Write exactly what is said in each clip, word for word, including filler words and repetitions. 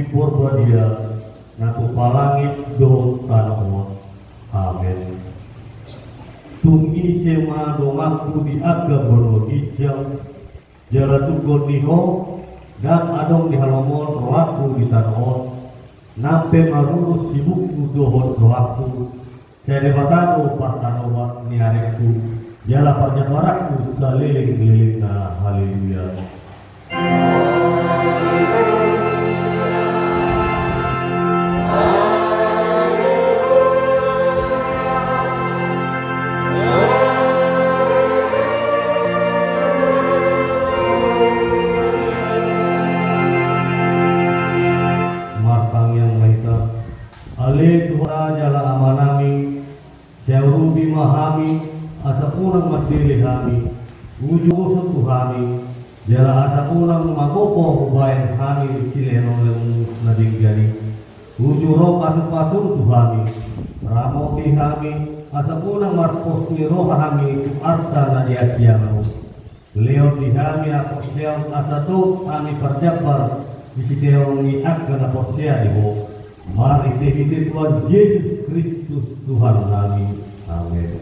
Porbadia na tumpak langit dohot tano on. Amen. Tung ise ma donganku di angka banua ginjang, jala tungkot ni ho ndang adong di halomoan rohangku di tano on, nang pe marurus sibukku dohot rohangku, sai Debata do partanobak ni arengku, jala parjambaranku salelenglelengna. Haleluya. Martangiang ma hita. Ale Tuhanta jala Amanami, sai urupi ma hami, asa unang mandele hami, uju goson tu hami, jala asa unang magopo hubahen hami silehonlehonmu na denggan i. Uju ro pasupasum tu hami, ramoti hami, asa unang marpos ni roha hami tu arta na di hasiangan on. Lehon di hami haporseaon asa tung hami parjambar di sitehonongan ni angka na porsea di Ho, marhitehite Tuhan Jesus Kristus Tuhannami. Amen.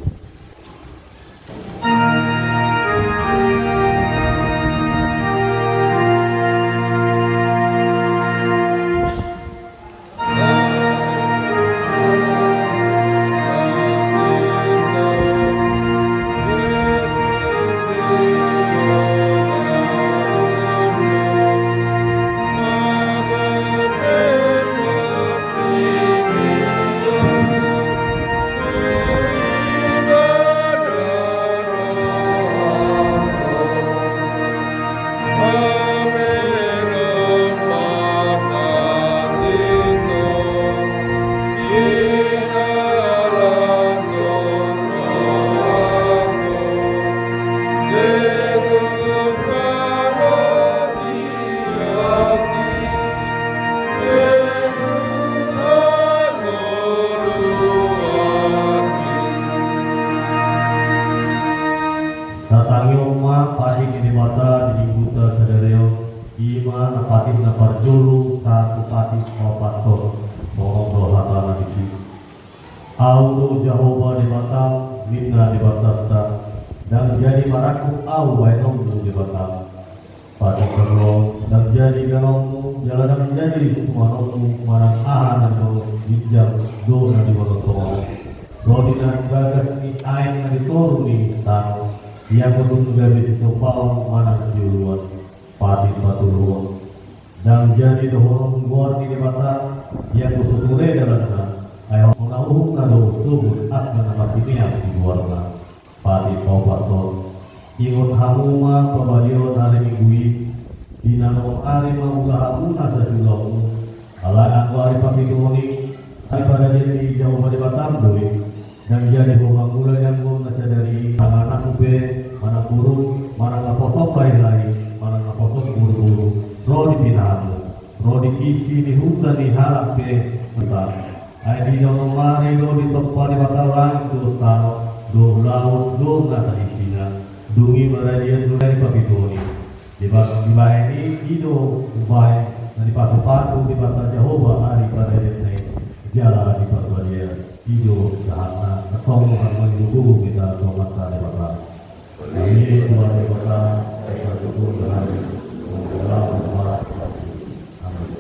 Tatangihon ma patik ni Debata di mingguta sadari on, i ma na patik na parjolo sahat tu patik paopathon. Songon on do hatana disi: Ahu do Jahowa Debatam, ninna Debatanta, ndang jadi marangkup Ahu bahenonmu Debatam. Patik parjolo, ndang jadi ganonmu, jala ndang jadi sumanonmu manang aha na di banua ginjang dohot na di banua tonga on. Ro di na di bagas ni aek na di toru ni tano, ianggo tung gabe sisompaon manang sioloan. Patik patoluhon, ndang jadi dohonon goar ni Debata, ianggo so ture dalanna, ai hona uhumna do sogot angka na marsineam di goarna. Patik paopathon, ingot hamu ma pabaliaon ari Minggu i, di na onom ari ma ulaonmuna sasulaonmu. Alai anggo ari papituhon i, ari paradian ni Jahowa Debatam do i. Ndang jadi ho mangula i anggo na sadari i, manang anakmu pe, manang borungku, manang naposom lahilahi, manang naposom boruboru, ro di pinahanmu, ro di isi ni huta ni halak pe. Ai di na onom ari do ditompa Debata langit dohot tano, dohot laut dohot nasa isina. Dung i maradian do ari papituhon i. Diba-, dibahen i, i do umbahen na dipatupasu Debata Jahowa ari paradianna i, jala di Parbadia i do sahatna. Antong hamu ma di gogo hita tu Amanta Debata. Amen. Tuhan Debata, sai patuduhon hami, mangula umbahen. Amen.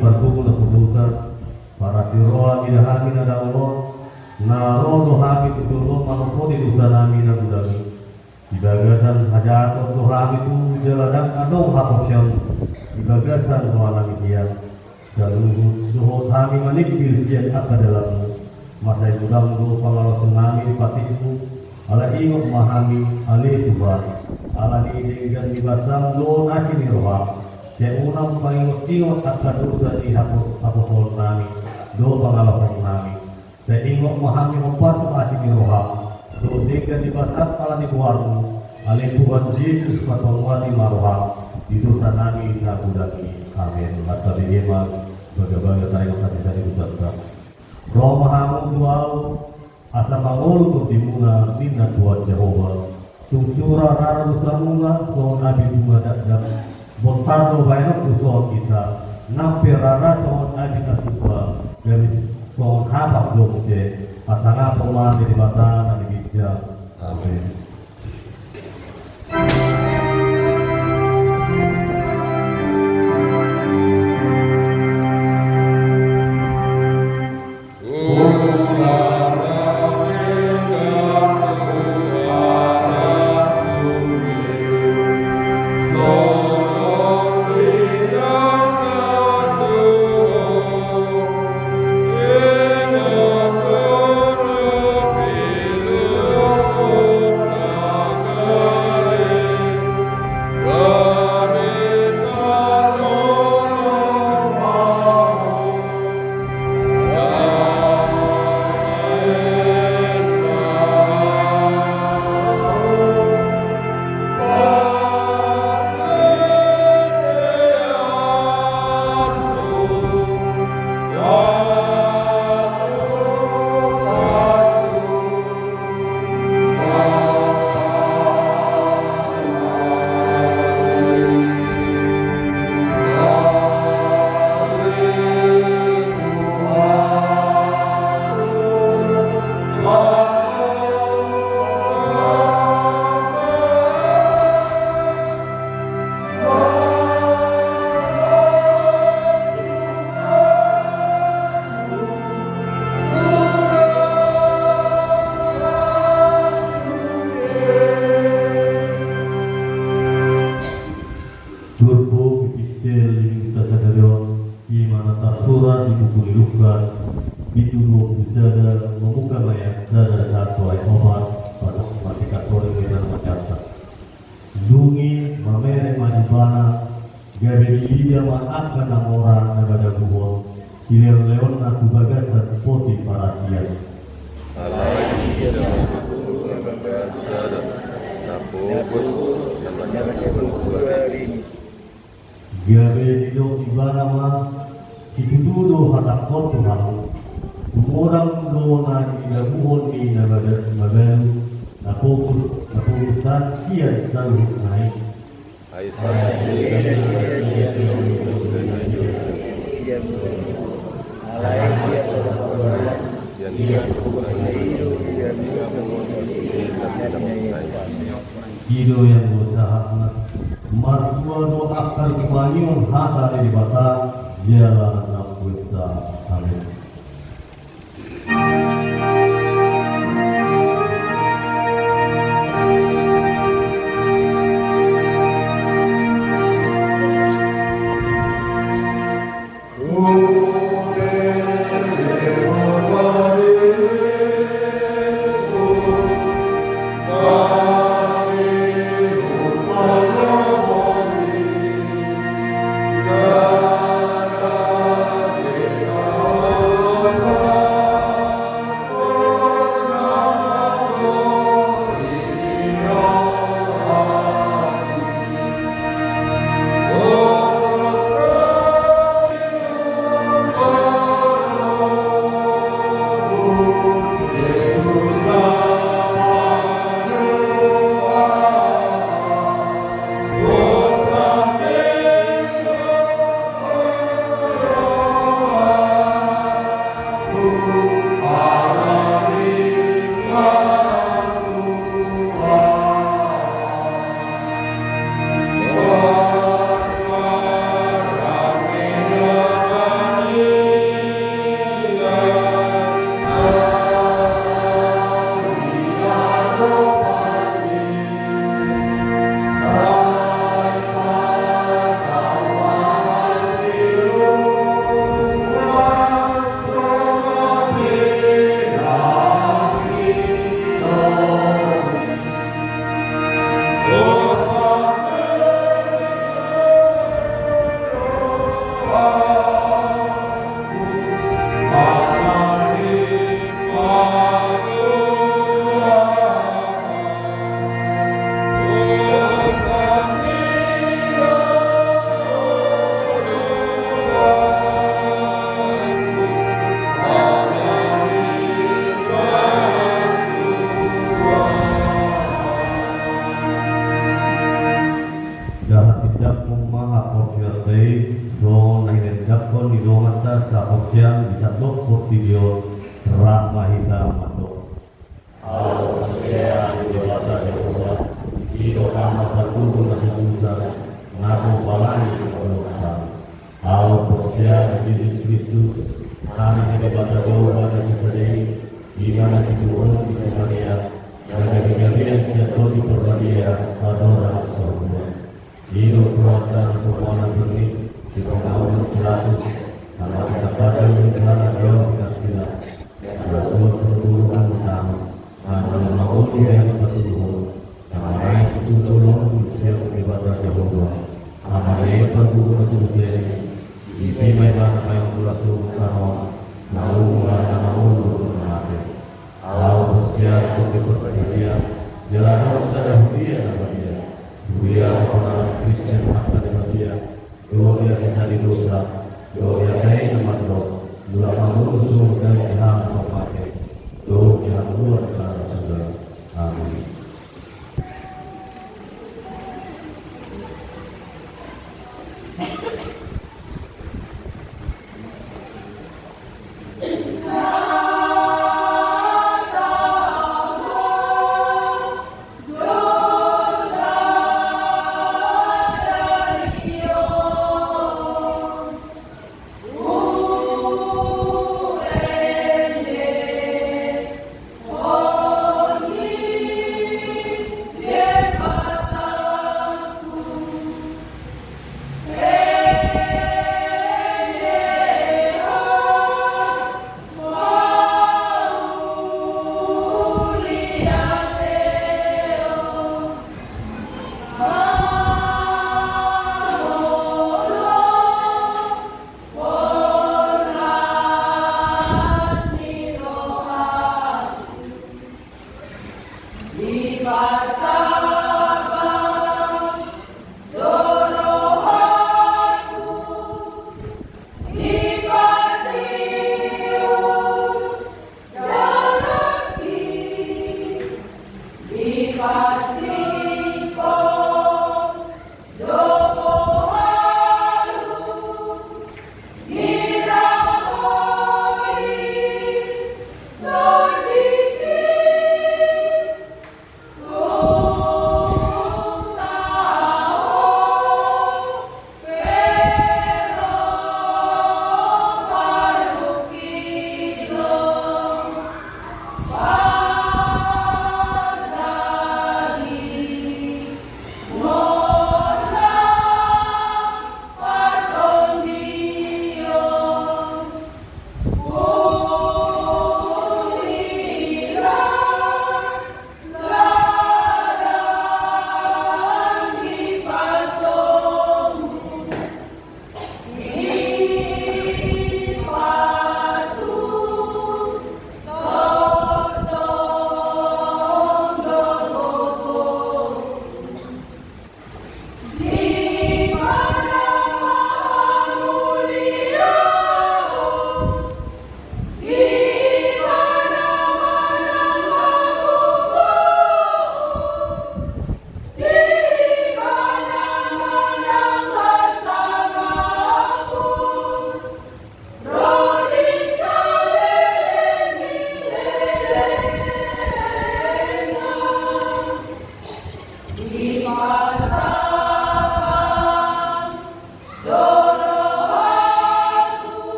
Parpungu na so dosa, parasi roha mida hami na dao on, na ro do hami tu jolo manopoti dosa nami na godang i. Di bagasan hajahaton do hami tu jala ndang adong haporseaon di bagasan roha nami hian. Saluhut dohot hami maningkil sian angka dalanmu. Mansai godang do pangalaosion nami di patikmu, ala ingot ma hami ale Tuhan. Ala ni denggan ni basam do asi ni roham. Sai unang paingot-ingot angka dosa ni hapo-, haposoon nami, do pangalaosion nami. Sai ingot ma hami hombar tu asi ni roham, dohot denggan ni basam ala ni goarmu, ale Tuhan Jesus, parpanguati ma roham di dosa nami na godang i. Amen. Martabege ma, bagabaga taringot hasesaan ni dosanta. Ro ma hamu tu ahu, asa mangolu tondimuna, ninna Tuhan Jahowa. Tung sura rara dosamuna, songon api bunga dakdak. Bontar do baenonku songon hita, nang pe rara songon api na sumba, gabe songon hapak do muse, hasangapon ma ni Debata na di ginjang. Amen. Turpuk epistel di minggu sadari on, i ma na tarsurat di buku ni Lukas, bindu dua pulu sada, mamungka ma i ayat sada sahat tu ayat opat, padomu ma tingkat sore di sana macanta. Dung i mamere ma ibana, gabe diida ma angka na mora na madabuhon, sileonleonna tu bagasan poti parasian. Alai diida ma angka na madabuhon, na pogos, na madabuhon tu ari. Gabe didok ibana ma, situtu do hatangkon tu hamu, tumodang do na nidabuhon ni na mada-, mabalu, na pogos, na pogosan sian saluhutna i. Ai saksi. Alai ia pogos na i do. I do yang husahatna. Marsua do angka na hupasahat hata ni Debata, jala na huesa. Amen. Di dongan ta saporseaon di sandok portibi on, rap ma hita mandok. Au porsea di Debata Jahowa, i do Ama Parguru na so buta, na pomparan ni hangoluan. Au porsea di Jesus Kristus, Anak ni Debata Jahowa na sasada i, i ma na ditubuhon si Maria, na gabe gabean sian Tondi Porbadia, marolas tu hangoluan. I do Tuhanta na pomparan ni hangoluan, sipangaulan siratus, na mangkatambahon hita na gabe na sila, na suan parguru na utama, na mangulahon hita na patuduhon, na manaek tu joloan ni Debata Jahowa, Ama ni parguru na so buta i, ise ma ibana paima mula surut tano, na umur na mangolu na mate. Au porsea di Tondi Porbadia, jala adong sada huria na badia. Huria ni hangoluan Kristen, hata ni badia, dohot di hata ni dosa, dohot di hata na mandok, mula mangolu surut di hata na mate, dohot di hangoluan na so ra. Amin.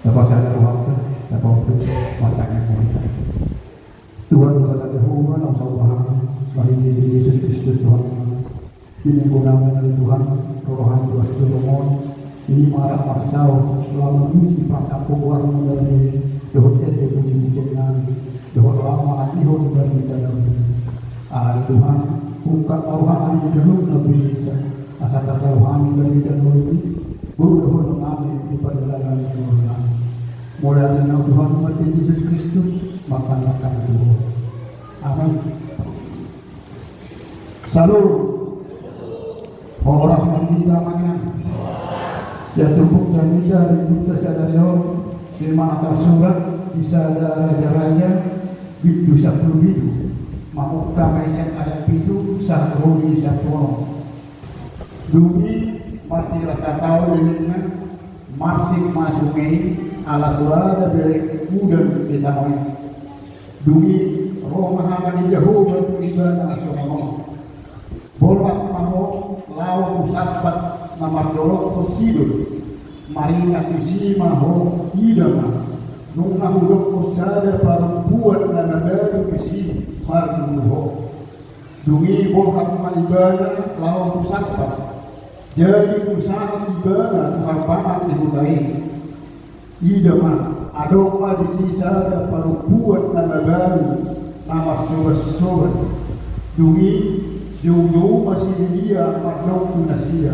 Tapa sada rohanta, tapa untuk matanya mulia. Tuhan Debata Jahowa, naung saur maha, marhite Yesus Kristus Tuhan. Di minggu na baru ni Tuhan, roha ni Tuhan Solomon, i ma rap marsaor, laho mamuji, pasahat goarmu na badia, dohot ende puji-pujian nami, dohot laho mangalehon barita na uli. Alai Tuhan, ungkap ma roha nami di ganup na bisa, asa tarsahut hami barita na uli, boru dohot nami di pardalanan ni ngolu nami. Mauliate ma Tuhan, marhite Yesus Kristus, martangiang hami tu Ho. Amin. Salam. Horas ma di hita, Amang, Inang. Sian turpuk jamita di turpukta sadari on, di mana tarsurat di sada Raja-raja, bindu sampulu pitu, mamungka ma i sian ayat pitu sahat ro di sampulu onom. Dung i marhira sataon lelengna, marsik ma sunge i, ala so ada be udan di tano i. Dung i ro ma hata ni Jahowa tu ibana songon on: Borhat ma ho laho tu Sarpat na mardolok tu Sidon, maringat disi ma ho, ida ma, nunga hudokkon sada parompuan na mabalu disi marguru ho. Dung i borhat ma ibana laho tu Sarpat, jadi tu sahat ibana tu harpangan ni huta i. Ida ma, adong ma disi sada parompuan na mabalu, na marsoban-soban. Dung i joujou ma si Elia mandok tu nasida: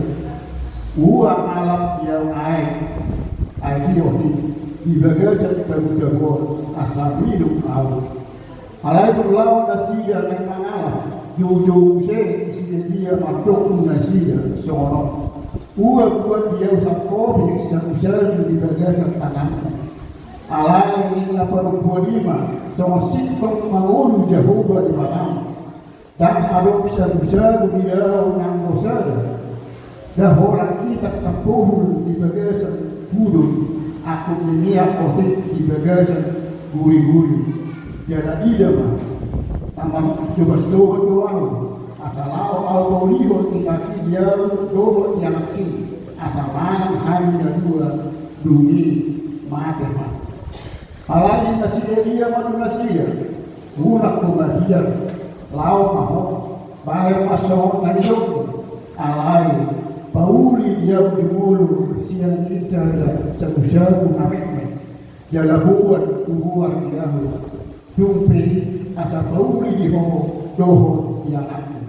Ua alap di ahu aek, aek i otik, di bagasan jabu-jabu on, asa minum ahu. Alai dung laho nasida naeng mangalap, joujou muse si Elia mandok tu nasida songon on: Ua buat di ahu sangkopi sagu-sagu di bagasan tanganmu. Alai ninna parompuan i ma, songon sintong mangolu Jahowa Debatam: Ndang adong sagu-sagu di ahu nanggo sada. Ndang holan itak sampohul di bagasan hudon, angkup ni miak otik di bagasan guri-guri. Jala ida ma, na marsoban-soban do ahu, asa laho ahu paulihon Di ahu dohot di anakki, asa mangan hami na dua, dung i mate ma. Alai na si Elia mandok nasida, unang ho mabiar, laho ma ho, bahen ma songon na nidokmu. Alai pauli di ahu jumolo sian ginjang sagusagu na metmet, jala boan huboan di ahu, tung pe asa pauli di ho dohot di anakmu.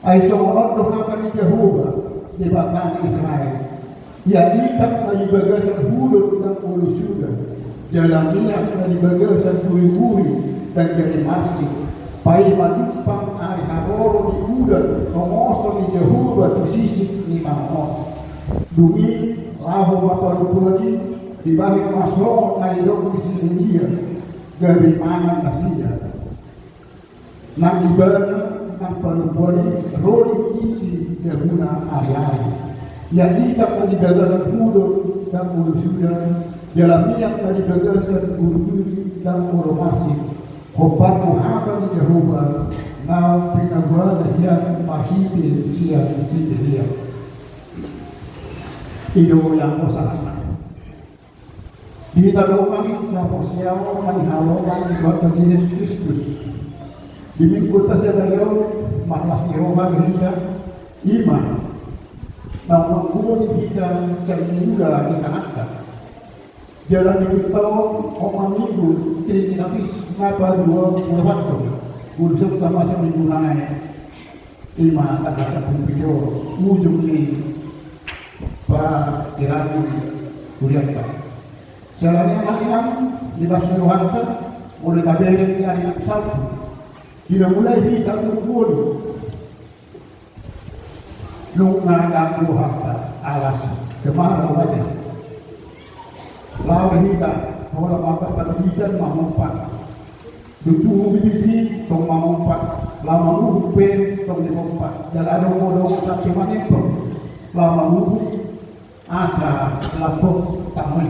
Ai songon on do hata ni Jahowa, Debata ni Israel: Ia ikat na di bagasan hudon ndang olo suda, jala miak na di bagasan guriguri ndang jadi marsik, paima jumpang ari haroro ni udan longoson ni Jahowa tu sisik ni mangan on. Dung i laho ma parompuan i, dibahen ma songon na nidok ni si Elia, gabe mangan nasida. Nang ibana nang parompuan i ro di isi jabuna ari-ari. Ia ikat na di bagasan hudon ndang olo suda, jala miak na di bagasan guriguri ndang olo marsik, hombar tu hata ni Jahowa na pinaboa hian marhite sian si Elia. I do yang bosan. Di hita dongan na parsiaon na hinaholongan ni Tuhanta Jesus Kristus, di Minggu ta sadari on, marlas ni roha do hita, i ma na mangulahon hita sai mula di tanganna. Jala di hita on, on ma Minggu Trinitatis na paduapuluopathon, urusan ta masa Minggu nai. I ma tanggal sampulu pitu ujung ni patirani kuliahta. Siala ni amang inang, di bagasan rohanta, molo tabereng di ari Sabtu, di na mulai hita tu Minggu on, nunga dang rohanta, alas kemarau aja. Laho hita, holan mambahen pandidian mamompa. Dung tubu bibit i tong mamompa, laho mamuhuk pe tong dipompa. Jala adong do dongan sate manempel, laho mamuhuk asa lambok tano i.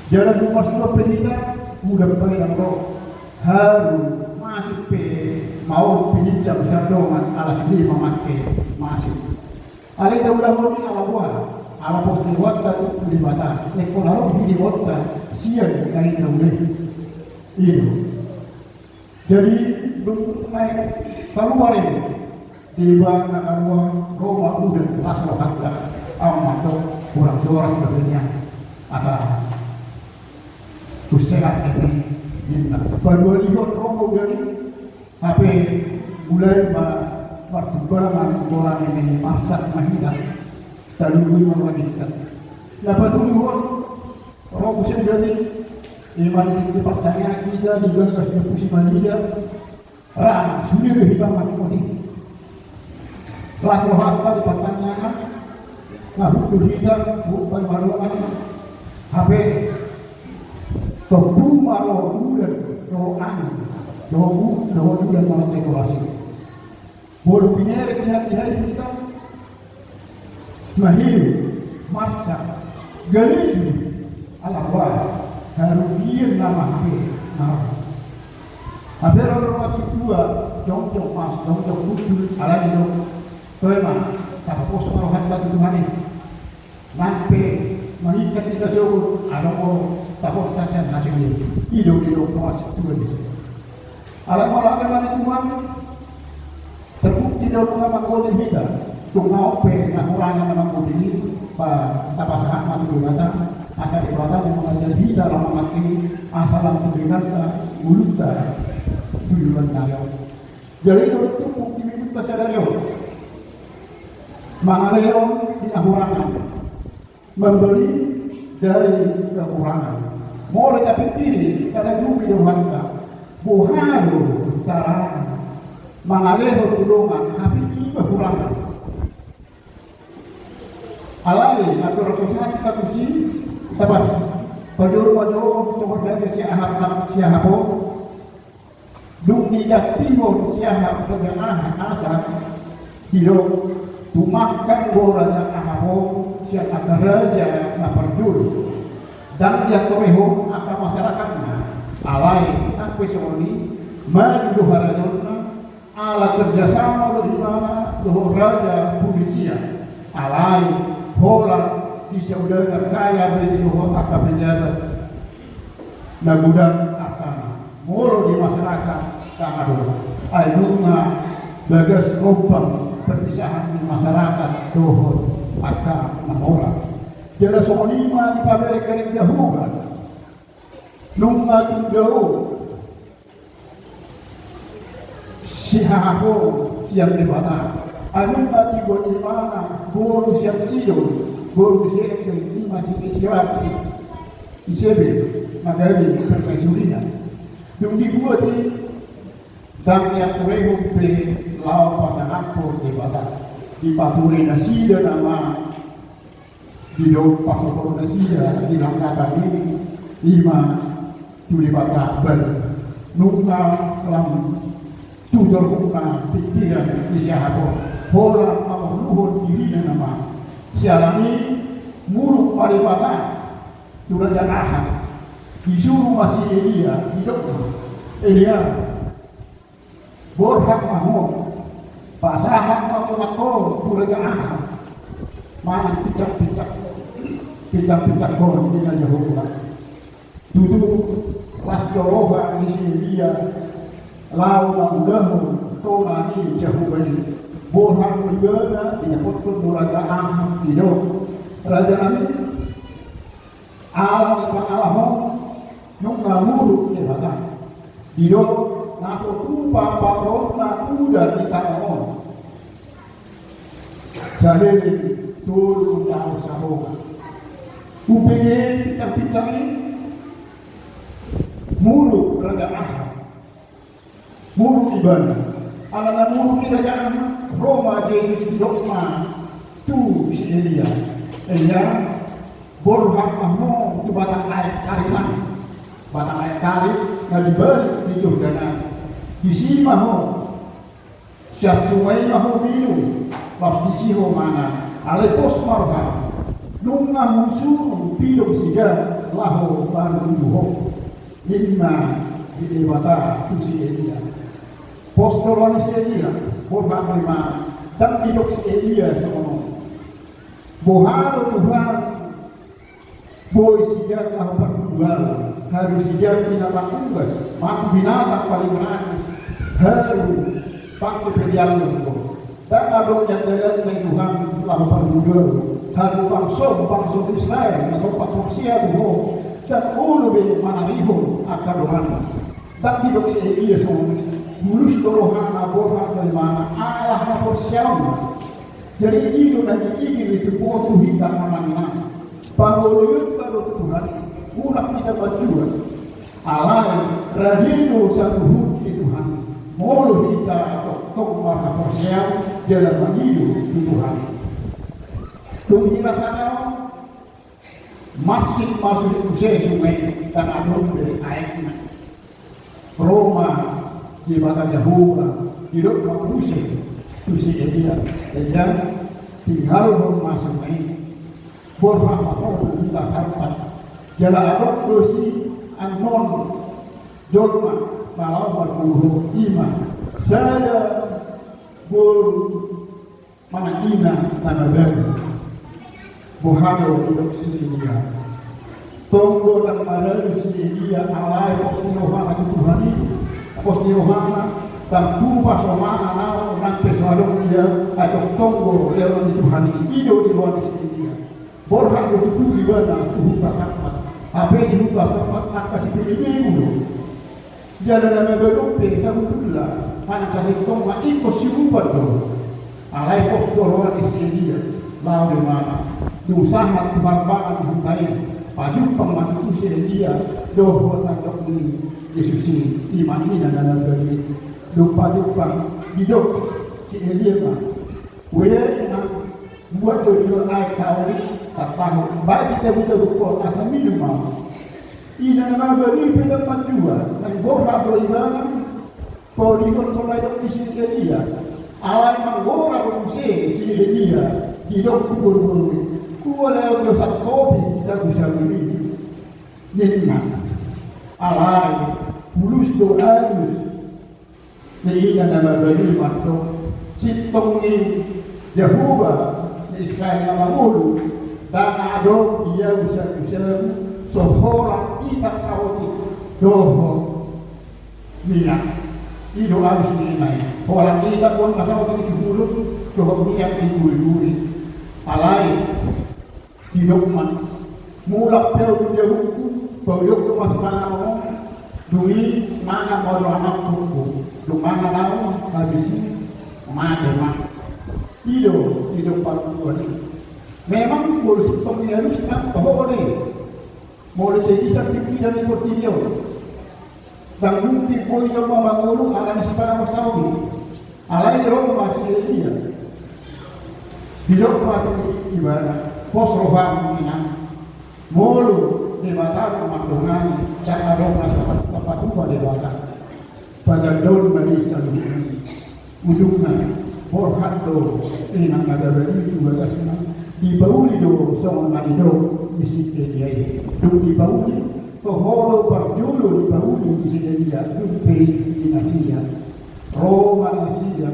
Jala dung marsuan pe hita, udan pe ndang ro. Haru masuk pe maol pininjam sian dongan ala sude mamangke masuk. Alai daulahon i ala boha, ala pos ni rohanta tu Debata, ingkon adong di rohanta sian na daula i. I do. Jadi dung naeng kaluar i, deba na kaluar, ro ma udan, las rohanta. Au mandok hurang joras do nian, asa hussehat hami, ninna. Paduahalihon ro ma udan i, hape mulai ma martumbangan, goarna i marsak ma hita. Taluhon ma roha ni hita. Na patoluhon, ro muse udan i, i ma na dipartangiangi hita di bagas ni pusi manida. Ra, sude do hita mangihut i. Las rohanta di partangiangan, na hundul hita, hupai ma dongan, hape tompu ma ro udan, ro angin, ro u-, ro udan, marsai goras i. Molo pinerek di hatiha i hita, mahiu, marsak, galeju, ala boha, harugian nama hape, na. Hape ro do ruas ni tua, jongjong mas, jongjong muncul, alani do. Toe ma, tapos ma rohanta tu Tuhan i. Nang pe mangikat hita sogot, adong do tapotta sian na sini. I do didok ruas ni tua disi. Alai molo hape ma ni Tuhan, terbukti do nunga manggohi hita, tung adong pe na hurang na manggohi i, pa, tapasahat ma tu Debata, asa Debata na mangajari hita laho mamangke i, asa lam tu denganta, ngolunta, tu joloan ni ari on. Jadi, i do turpuk di Minggunta sadari on. Mangalehon di na hurang. Memberi dari kekurangan. Molo tapingkiri, kada jumpang di rohanta. Boha do carana mangalehon tu dongan, hape i ma hurang. Alai, na torus hita tusi, tapas. Pajolo, pajolo, coba dari si Ahab, si Ahab on. Dung diganti on sian raja Ahab, asa didok, tumangkang do raja Ahab on sian angka raja na parjolo. Ndang diantorehon angka masarakat na, alai nang pe songon i, maju do harajaonna, Ala kerjasama do ibana dohot raja Persia. Alai holan di saudara kaya be dohot angka pejabat na godang angka molo di masyarakat tama do. Ai nunga bagas gompang perpisahan di masyarakat dohot angka na holan. Jala songon i ma di paberek-berek jahoba. Nunga tunda sihahaon sian Debata. Ai nunga dibuat ibana boru sian Sion, boru sian Sion, ima si Israel. Ise be na gabe permaisurinya. Dung dibuat i, ndang diaturehon pe laho pasangaphon Debata. Dipature nasida nama didok pasohor nasida di langkatan i, ima tu Debata bal. Nunga lam tutor hukna pikiran di sihahaon. Holan mangorluhon dirina nama. Siala ni muruk ma Debata tu raja Ahab. Disuru ma si Elia, didok ma, Elia, borhat ma ho, pasahat ma tu raja Ahab manang pinsang-pinsang, pinsang-pinsanghon, ninna Jahowa. Tutu las do roha ni si Elia laho mangulahon tona ni Jahowa i. Borhat do ibana, didapothon do raja Ahab, didok, raja nami, ala ni pangalahon nunga muruk Debata. Didok, na so tupa patonna udan di tano on saleleng tolu taon saonari. Umbege pinsang-pinsang i, muruk raja Ahab. Muruk ibana. Ala na muruk i raja Ahab, ro ma Jesus, didok ma tu si Elia, Elia, borhat ma ho tu batang aek karet nai. Batang aek karet na di balik ni Jordan nai. Disi ma ho, sian sungai i ma ho minum, laos disi ho mangan. Alai pos ma roham, nunga husuru pilong sigan laho marunduhon, ninna Debata tu si Elia. Pos do roha ni si Elia, borhat do ibana. Ndang didok si Elia songon on, boha do Tuhan, boi sigan laho parhundul, haru sigan binatang unggas, matu binatang paling rajin, haru pangke pe diallang do. Ndang adong nian dalanna i Tuhan laho parhundul, haru bangso, bangso Israel na sompat porsea tu ho, ndang olo be manarihon angka donganna. Ndang didok si Elia songon i. Bulus do rohana, borhat do ibana, ala haporseaonna. Jadi i do na diigil ni Tuhan tu hita, amang inang. Pangoloionta do tu Tuhan i, unang hita manjua. Alai rade do saluhut di Tuhan i molo hita tongtong marhaporseaon jala mangido tu Tuhan i. Dung hira sada on, mansik ma sude muse sungai, ndang adong be aekna. Ro ma Debata Jahowa, didok ma muse tu si Elia, Elia, tinggalhon ma sungai i, borhat ma ho tu huta Sarpat. Jala adong do sian on jolma na laho marboru ho, ima sada boru manang ina na mabalu. Boha do didok si Elia? Tonggo ndang maralu si Elia, alai pos ni rohana tu Tuhan i. Pos ni rohana, ndang tupa so mangan ahu nang pe so adong dia, ai tongtong do lehon ni Tuhan i. I do di roha ni si Elia. Borhat do tutu ibana tu huta Sarpat. Hape di huta Sarpat angka sipelebegu do. Jala na mabalu pe sabutulna manang sasintongna ingkon siurupan do. Alai pos do roha ni si Elia, laho do ibana. Dung sahat tu harbangan ni huta i, pajumpang ma tutu si Elia dohot na nidok ni Jesus i, ima ina na mabalu i. Dung pajumpang, didok si Elia ma, we ina, buat do didok aek saor i, tangkahon, baen di tabu-tabu on asa minum ma ho. Ina na mabalu i pe ndang manjua, naeng borhat do ibana paulihon songon na nidok ni si Elia. Alai manggora do muse si Elia, didok tu boru-boru i, tua lehon do sangkopi sagu-sagu i, ninna. Alai bulus do alus Ina na mabalu i mandok, sintong ni Jahowa ni Israel na mangolu, ndang adong di ahu sagusagu, so holan itak saotik dohot miak. I do alus ni ina i, holan itak on na saotik di sihulum, dohot miak di guriguri. Alai didok ma, mulak pe ahu tu jabu, paulihon ma sipanganon on, dung i mangan ma do anakkonhu, dung mangan ahu habis i mate ma. I do didok partuan i. Memang molo sintong ni alus i, toho do i. Molo sai bisa pingkiran ni portibi on, ndang mungkin boi jolma mangolu ala ni sipanganon saotik. Alai ro ma si Elia. Didok ma tu ibana, pos roham, inang. Molo Debata do mandongani, ndang adong na sapatupa Debata. Pagandaon ma di saluhutna. Ujungna, borhat do inang na gabe i tu bagasna. Dipauli do songon na nidok ni si Elia i. Dung dipauli, toho do parjolo dipauli si Elia, dung pe i nasida. Ro ma nasida,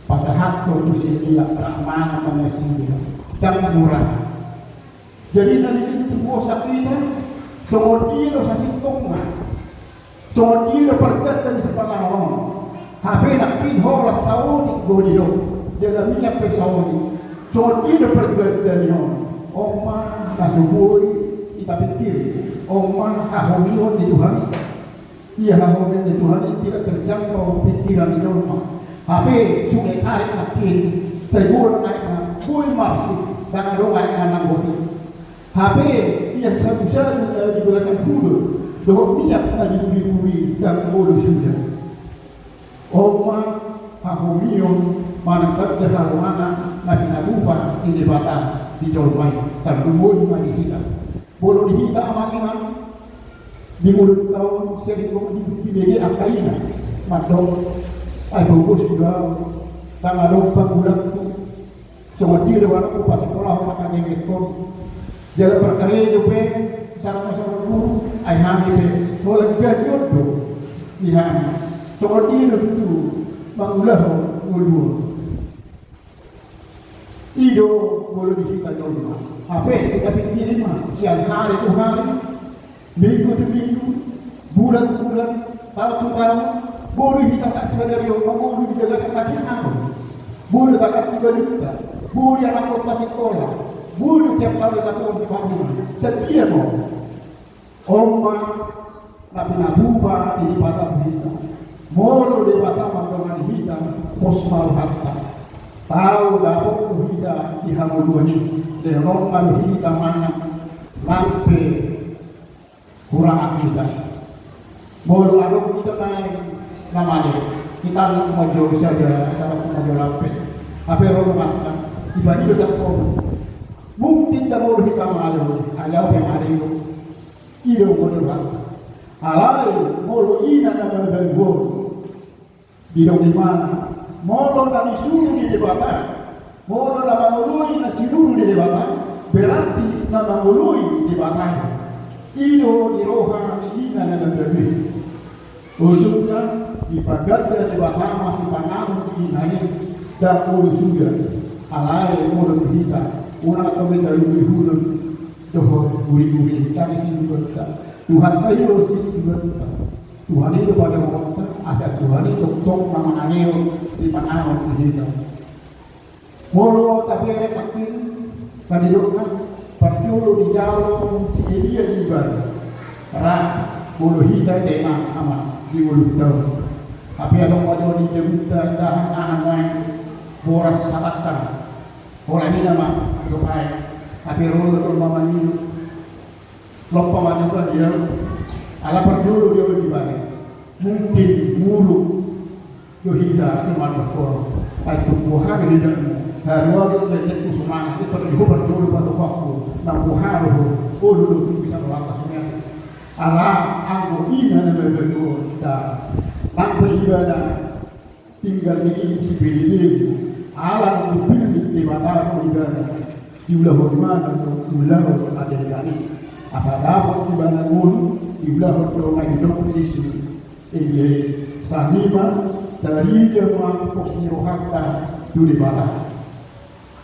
pasahathon tu si Elia, rap mangan ma nasida. Ndang mura. Jadi na nidok tu bosak ina, songon i do sasintongna. Songon i do parganda ni sipanganon on. Hape nangkin holan saotik do didok, jala miak pe saotik. Songon i do parganda ni on. On ma na so boi tapingkiri. On ma hahomion ni Tuhan i. Ia hahomion ni Tuhan i tidak terjangkau pingkiran ni jolma. Hape sunge tarik nangkin, sai boan aek na boi marsik, ndang adong aek na nanggohi. Hape ia sagusagu na di bagasan hudon, dohot miak na di guriguri, ndang olo suda. On ma hahomion manang tanda haromanan na pinatupa ni Debata di jolma i, tarlumobi ma di hita. Molo di hita amang inang, di mulak taon sering kau di, di media angka ina, mandok, ai bagus juga, tanggal dompa bulan tu, songon dia do anakku pasekolahon, mangkagengetkon. Jala parkarejo pe, sarana songon guru, ai hami pe, holan gaji on do di hami. Songon dia do tutu mangulahon ngolu on. I do molo di hita jolma. Hape hita pingkiri ma, sian hari tu hari, minggu tu minggu, bulan tu bulan, taon tu taon, boi do hita sadari on mangolu di bagasan hasiangan. Boi do taganti balunta, boi do anakkonta sikola, boi do tiap taon taon di parrumah. Sadia ma on? On ma na pinatupa ni Debata tu hita. Molo Debata mandongani hita, pos ma rohanta. Tau dapot do hita di hangoluan i, lehon ma do hita mangan, nang pe hurangan hita. Molo adong hita naeng na male, hita nang majo saja, hita nang majo lampe. Hape ro do mangan, iba ni do sangkon. Mungkin ndang olo hita male, ai au pe male do. I do molo rohanta. Alai molo ina na mabalu on, didok ibana, molo na nisuru ni Debata, molo na mangoloi na sinuru ni Debata, berarti na mangoloi Debata. I do di roha ni ina na mabalu i. Ujungna, dipaganda Debata ma sipanganon ni ina i, ndang olo suda. Alai molo tu hita, unang tong hita lumobi hudon dohot guriguri, tadi sinudonta. Tuhanta i do sinudonta. Tuhan i do padomuonta, asa Tuhan i tongtong na mangalehon sipanganon tu hita. Molo taberek nangkin, na nidokna, parjolo dijalo si Elia di ibana. Ra, molo hita tema ama di ngolunta on. Hape adong ma jo di jabunta, indahan aha nuaeng, boras satangkang. Holan i nama, dohot aek. Hape ro do jolma mangido. Lompa ma jolo dia, ala parjolo dia di bale. Mungkin muruk do hita i mandok on. Ai tung boha do hita, haruar do hita tu sumangan, i parjolo parjolo patupaku, nang boha do ho, olo do tu bisa lompa sumangan. Ala anggo ina na mabalu on da, nang pe ibana tinggal ni i sipelebelebena, ala dipillit Debata do ibana, diulahon ibana do ulaon na denggan i. Asa dapot ibana ngolu, diulahon do na nidok ni si Elia i, Sanima tarida ma pos ni rohanta tu Debata.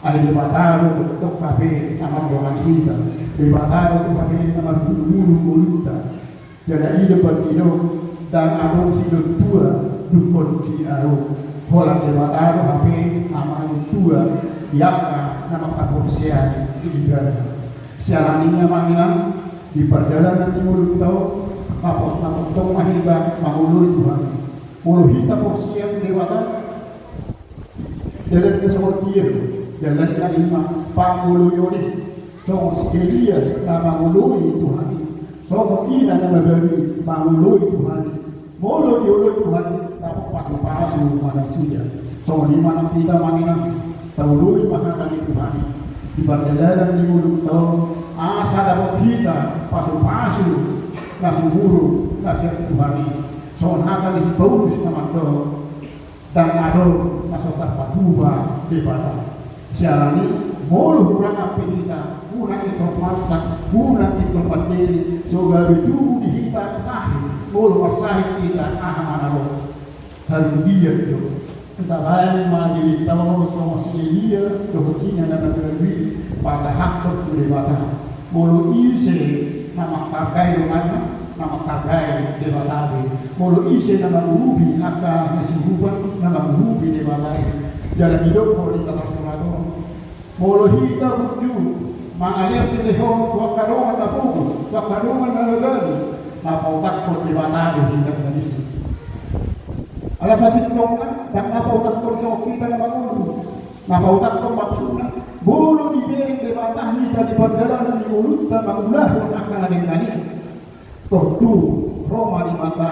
Ai Debata do tongtong hape na mandongani hita. Debata do tongtong hape na marhulhul ngolunta. Jala i do pandok, ndang adong sidok tua dungkon di ahu. Holan Debata do hape na mangitua di angka na manghaporseai di Ibana. Siala ni i, amang inang, di pardalanan ni ngolunta on, na pos na tongtong ma hita mangoloi Tuhan i. Molo hita porsea tu Debata, dalanna songon dia do? Dalanna i ma pangoloion i. Songon si Elia na mangoloi Tuhan i, songon inang na mabalu i mangoloi Tuhan i. Molo dioloi Tuhan i, dapot pasupasu ma nasida. Songon i ma nang hita, amang inang, taoloi ma hata ni Tuhan i di pardalanan ni ngolunta on, asa dapot hita pasupasu na sumurung na sian Tuhan i. Songon hata ni si Paulus na mandok, ndang adong na so tarpatupa Debata. Siala ni i, molo hurang pe hita, unang ingkon marsak, unang ingkon pandele, so gabe tubu di hita sahit. Molo marsahit hita, aha ma na ro? Harugian do. Tabaen ma dirinta on songon si Elia dohot inang na mabalu i, patahathon tu Debata. Molo ise na manghargai donganna, na manghargai Debata be. Molo ise na mangurupi angka na siurupan, na mangurupi Debata be. Jala didok do di na tarsurat on, molo hita unjuk mangalehon silehon tu angka dongan na pogos, tu angka dongan na mabalu, na pautakhon Debata do hita na disi. Ala sasintongna, ndang na pautakhon songon hita na mangolu. Na pautakhon maksudna, molo dibereng Debata hita di pardalanan ni ngolunta mangulahon angka na denggan i, tontu ro ma di mata,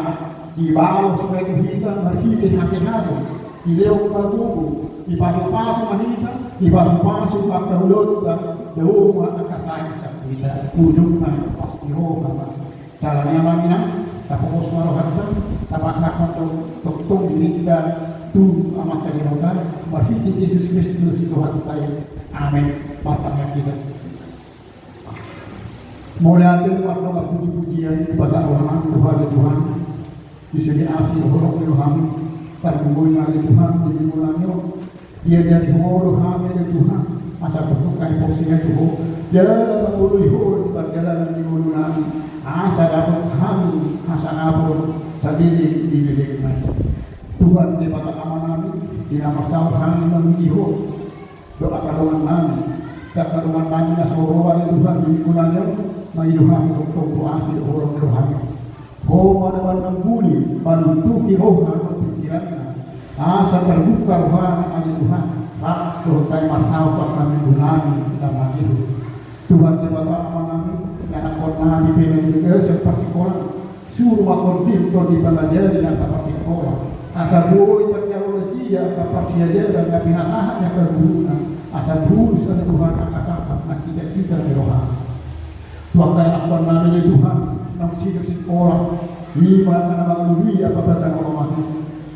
dibalos ma i tu hita marhite hasehaton, dilehon ma gogo, dipasupasu ma hita, dipasupasu ma angka ulaonta, dao ma angka sai sian hita, ujungna pasti ro ma. Siala ni i, amang inang, tapogos ma rohanta, tapasahon tong-, tongtong dirinta tu Amanta Debata, marhite Jesus Kristus Tuhanta i. Amen. Martangiang hita. Mauliate, mardongan pujipujian, dipasahat roham tu Ho ale Tuhan, di sude asi dohot holong ni roham, tarlumobi ma ale Tuhan di minggu nami on. Diajari Ho do hami ale Tuhan, asa tongtong hami porsea tu Ho, jala mangoloi Ho di pardalanan ni ngolu nami, asa dapot hami hasangapon saleleng ni lelengna. Tuhan Debata Amanami, di na marsaor hami manguloi Ho dohot angka dongan nami, angka dongan nami na so ro ale Tuhan di minggu nami on, mangido hami tongtong tu asi dohot holong ni roham. Ho ma na manangguli, manunjuki roha dohot pingkiranna, asa tarbuka rohana ale Tuhan, rap dohot hami marsaor tu angka minggu nami na mangihut. Tuhan Debata Amanami, ianakhon nami pe na di bagasan parsikolaan, suru ma Ho di tondipan na jadi angka parsikola, asa boi tarjalo nasida angka parsiajaran na pinasahat ni angka guruna, asa tulus ale Tuhan angka sangkap na cita-cita ni rohana. Tu angka ianakhon nami ale Tuhan, naung sidok sikola, i ma angka na mangoloi angka batan roha i.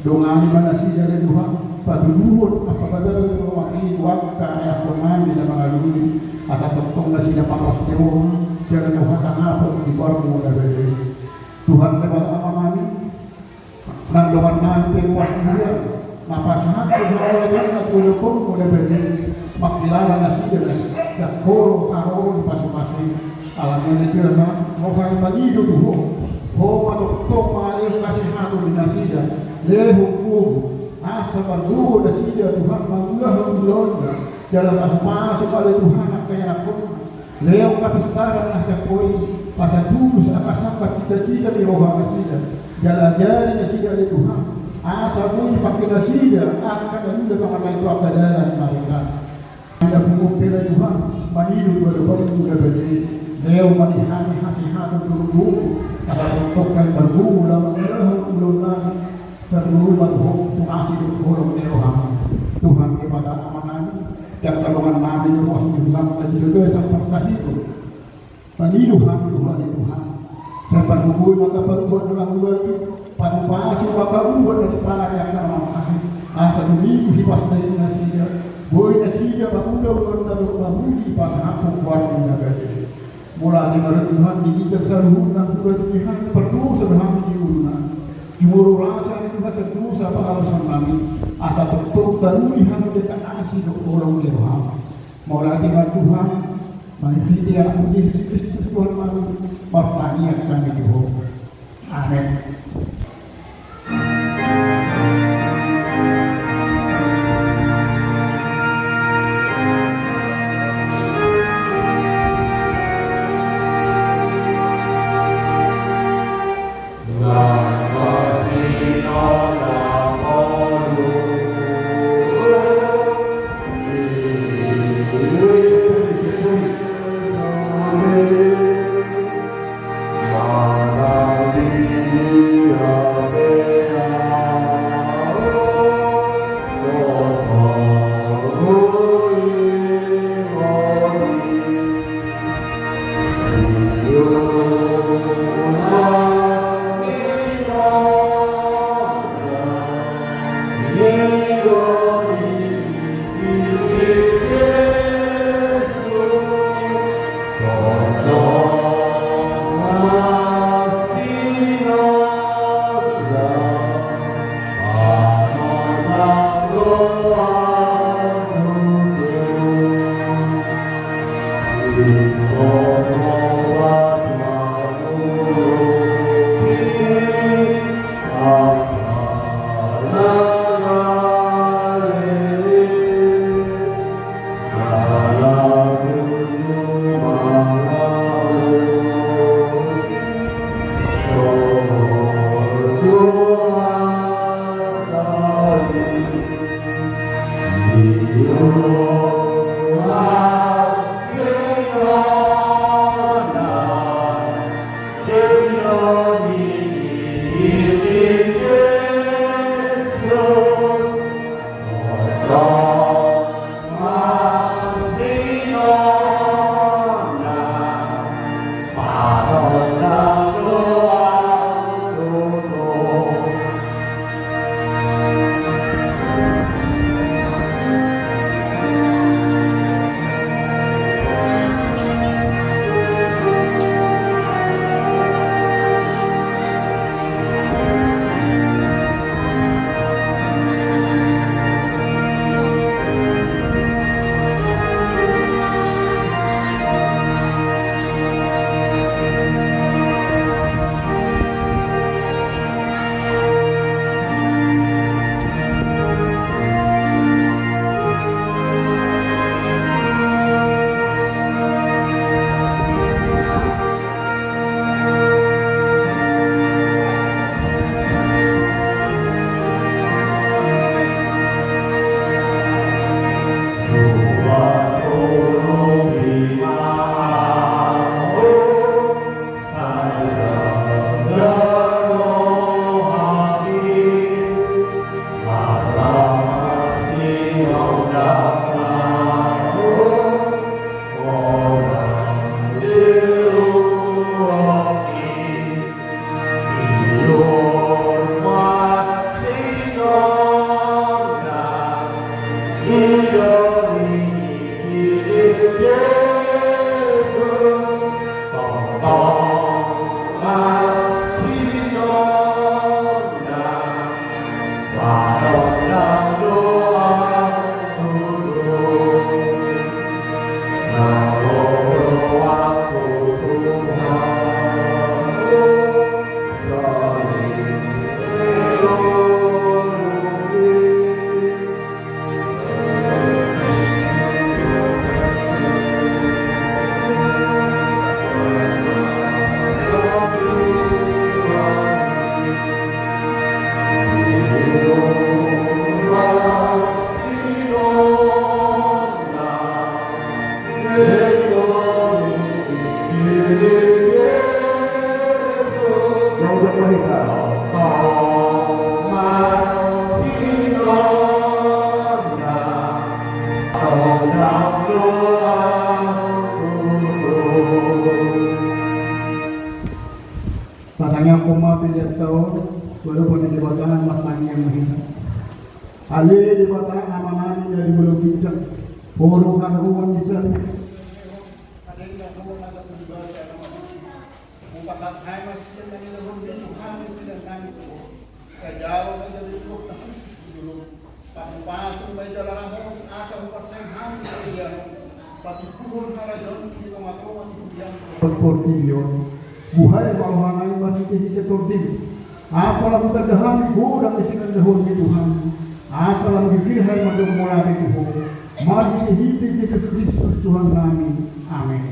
Dongani ma nasida ale Tuhan, patuduhon angka batan roha i tu angka ianakhon nami na mangoloi, asa tongtong nasida parlas ni roha, jala dao hasangapon di goarmu na badia. Tuhan Debata Amanami, nang dongan nami pe ruas ni huria, na pasahathon harajaonna tu adopanmu na badia, mangkilala nasida, ndang hurang haroro ni pasupasu i. Alani i ale Tuhan, roha nami mangido tu Ho, Ho ma tongtong mangalehon hasehaton di nasida, lehon gogo, asa margogo nasida Tuhan mangulahon ulaonna, jala pasupasu ma ale Tuhan angka ianakhonna. Lehon hapistaran na sian Ho i, asa tulus angka sangkap cita-cita ni roha nasida. Jala ajari nasida ale Tuhan, asa boi dipangke nasida angka na nida pamanai tu angka dalan na denggan. Asa boi pe ale Tuhan, mangido tu adopanmu na badia i, lehon ma di hami hasehaton dohot gogo, asa tongtong hami margogo laho mangulahon ulaon nami, tarlumobi ma tu Ho, tu asi dohot holong ni roham. Tuhan Debata Amanami, di angka dongan nami na ruas ni huria na di bagasan parsahiton, mangido hami tu Ho ale Tuhan, sai pargogoi ma angka paruhuan na mangula i, pasupasu ma angka ubat na di pala ni angka na marsahit, asa tumibu hipas ni nasida, boi nasida mangula ulaon na dohot mamungka pasahathon goarmu na badia. Molo ale Tuhan, di ginjang saluhutna hurang di hami, pardosa do hami di ngoluna. Jumolo rasa ale Tuhan Pasu nami, asa tongtong taruli hami di tengah asi dohot holong ni roham. Mauliate ma Tuhan, marhite Anakmu Jesus Kristus Tuhan nami, martangiang hami di Ho. Amen. Patangianghon ma pelean ta on, baru poni Debata na martangiang ma hita. Ale Debata Amanami na di banua ginjang, huhut haroan ni jala. Hupasahat hami ma sian na nilehon ni Tuhan i pelean nami tu ho. Sai jalo ma jadi Tuhan. Pasu-pasu ma i jala ramoti asa hupasahat hami tu dia, patimpuhon harajaonmu di tonga-tonga ni portibi on. Buhai ma rohanami marhite-hite Tondi, asa lam hutanda hami godang ni sinondahonmi Tuhan, asa lam girgir hami mandok mauliate tu Ho, marhite-hite Jesus Kristus Tuhannami. Amen.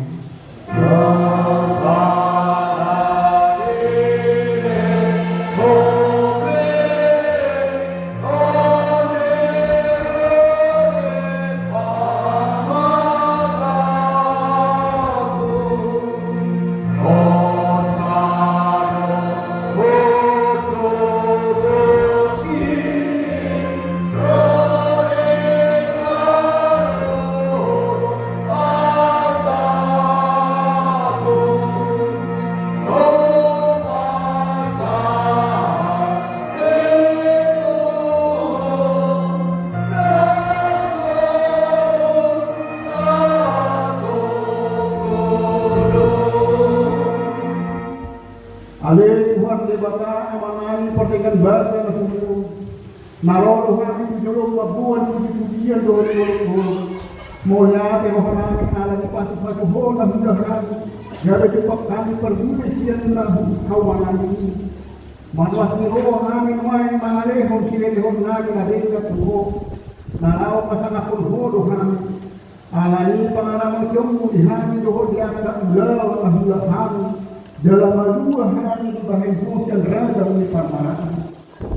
Ale Tuhan Debata, Amanami pardenggan basa na humurung, na ro do hami tu joloM mamboan puji-pujian dohot holong-holong. Mauliate rohanami ala ni pasu-pasu Ho na huida hami, gabe tumpak hami parbue sian na hau-, haumanami i. Marlas ni roha hami nuaeng mangalehon silehononnami na denggan tu Ho, na laho pasangaphon Ho do hami. Ala ni pangaramotionMu di hami dohot di angka ulaon na huulahon hami, jala malua hami dibahen Ho sian ragam ni parmaraan.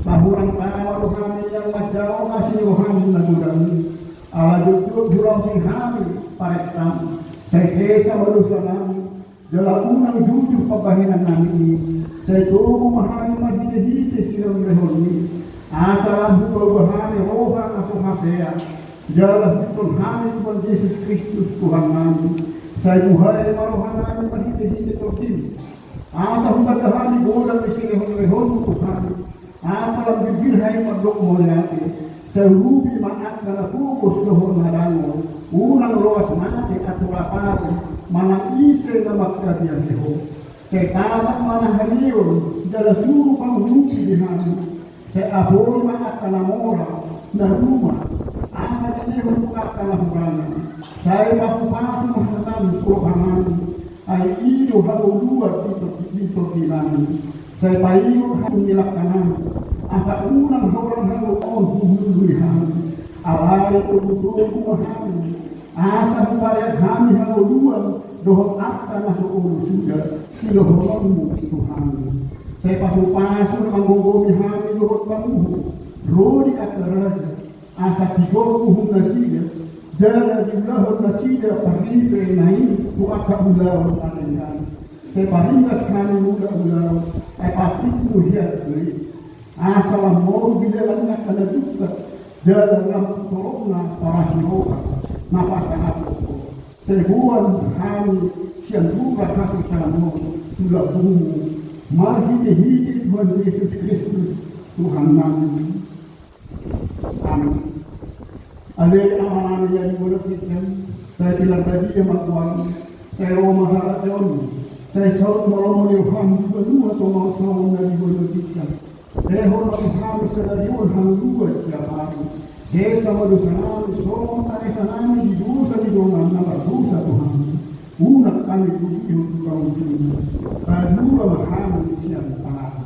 Hurang tama do hami nian manjalo asi ni rohaM na godang i. Ala jotjot hulaosi hami parentaM, sai sesa ma dosanami, jala unang jujur pambahenannami i. Sai togu ma hami marhite-hite silehon-lehonMi, asa lam hupaubah hami roha na so hasea, jala huihuthon hami Tuhan Jesus Kristus Tuhannami. Sai buhai ma rohanami marhite-hite TondiM, asa hutanda hami godang ni silehon-lehonMu Tuhan, asa lam girgir hami mandok mauliate. Sai urupi ma angka na pogos dohot na dangol, unang loas mate atur apari manang ise na mangkabiasi Ho. Sai tatak ma na halion, jala suru pangurupi di hami. Sai apoi ma angka na mora, na ruma, asa dilehon tu angka na hurang. Sai pasu-pasu ma hataM tu rohanami, ai i do hangoluan di to-, di tondinami. Sai paingot hami ni langkanami, asa unang holan hangoluan huhulului hami. Alai togu-togu ma hami, asa huparean hami hangoluan dohot angka na so olo suda sidohononMu tu hami. Sai pasu-pasu na manggomgomi hami dohot panguhum, ro di angka raja, asa tigor uhum nasida, jala diulahon nasida parripe na i tu angka ulaon na denggan. Sai paringgas hami mula ulaon, ai patik do hian do i. Asa lam moru di dalan ni angka na jungkat, jala lam tu torop ni parasi roha na pasangaphon Ho. Sai boan hami sian rura haporseaon tu lambungMu, marhite-hite Tuhan Jesus Kristus Tuhannami. Amen. Ale Amanami na di banua ginjang, sai pinarbadia ma goarMu, sai ro ma harajaonMu, sai saut ma lomo ni rohaM tu banua tonga on songon na di banua ginjang. Lehon ma tu hami sadari on hangoluan siapari. Sesa ma dosanami songon panesanami di dosa ni dongan na mardosa tu hami. Unang hami togihon tu pangunjunan. Palua ma hami sian pangago.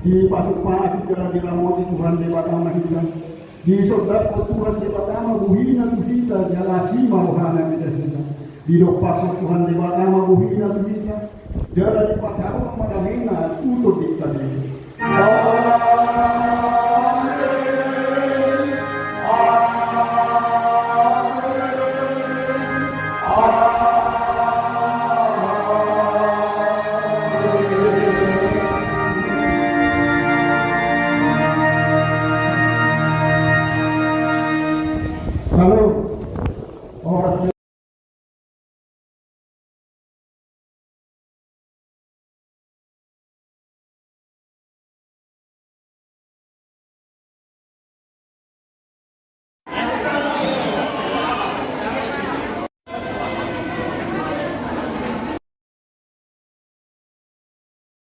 Dipasupasu jala diramoti Tuhan Debata ma hita. Disondangkon Tuhan Debata ma buhina tu hita jala asi ma rohana mida hita. Didompakkon Tuhan Debata ma buhina tu hita jala dipasahat ma damena tu tondinta be. Amen. Halo,